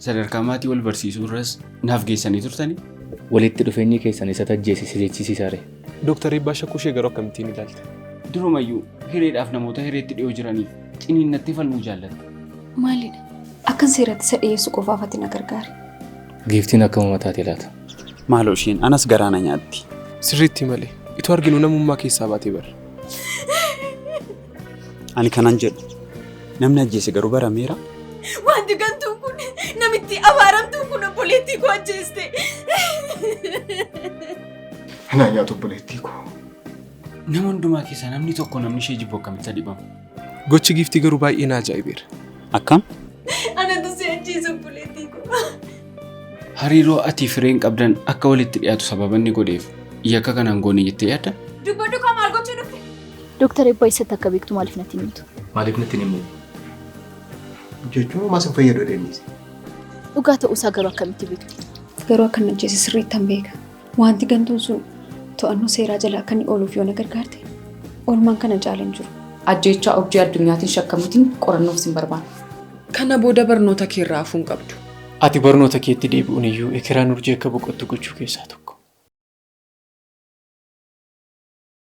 Sadarkaa maatii wal barsiisuu irras naaf geessanii turtanii? Walitti dhufeenyi keessan isatu ajjeese si jechisiisaaree? Dooktar Eebbaa shakkuu ishee garuu akkamittiin ilaalta? Durumayyuu hireedhaaf namoota hireetti dhiyoo jiraniif ciniinnattee falmuu jaallatta. Maalidha? Akkan seeratti isa dhiyeessu qofaaf ati na gargaari. Giiftiin akkamuma taate laata? Maaloo isheen anas garaa na nyaatti. Sirriitti malee. Itoo arginuu namummaa keessaa baatee bar. Ani kanan jedhu namni ajjeese garuu barameera. Wanti gantuun kun namitti abaaramtuun kun obboleettii koo ajjeeste. Anaa nyaatu obboleettii koo. Nama hundumaa keessaa namni tokko namni ishee jibbu akkamitti dhibama? Gochi giiftii garuu baay'ee na ajaa'ibeera. Akkam? Anatu si ajjeese obboleettii koo. Hariiroo ati fireen qabdan akka walitti dhiyaatu sababa inni godheef yakka kanaan goone jettee yaadda? Dubbadhu koo maal gochuu dhufte? Dooktar Eebbaa eessatti akka beektu maaliif natti hin himtu? Maaliif natti hin himne? Jechuun homaa sin fayyadu jedheenis. Dhugaa ta'uusaa garuu akkamitti beektu? Garuu akka inni ajjeese sirriittan beeka. Wanti gantuun sun to'annoo seeraa jala akka inni ooluuf yoo na gargaarte oolmaan kana caala hin jiru. Ajjeechaa Urjii Addunyaatiin shakkamuutiin qorannoof sin barbaanna. Kana booda barnoota keerraa hafuu hin qabdu. Ati barnoota keetti deebi'uun iyyuu ekeraan urjii akka boqottu gochuu keessaa tokko.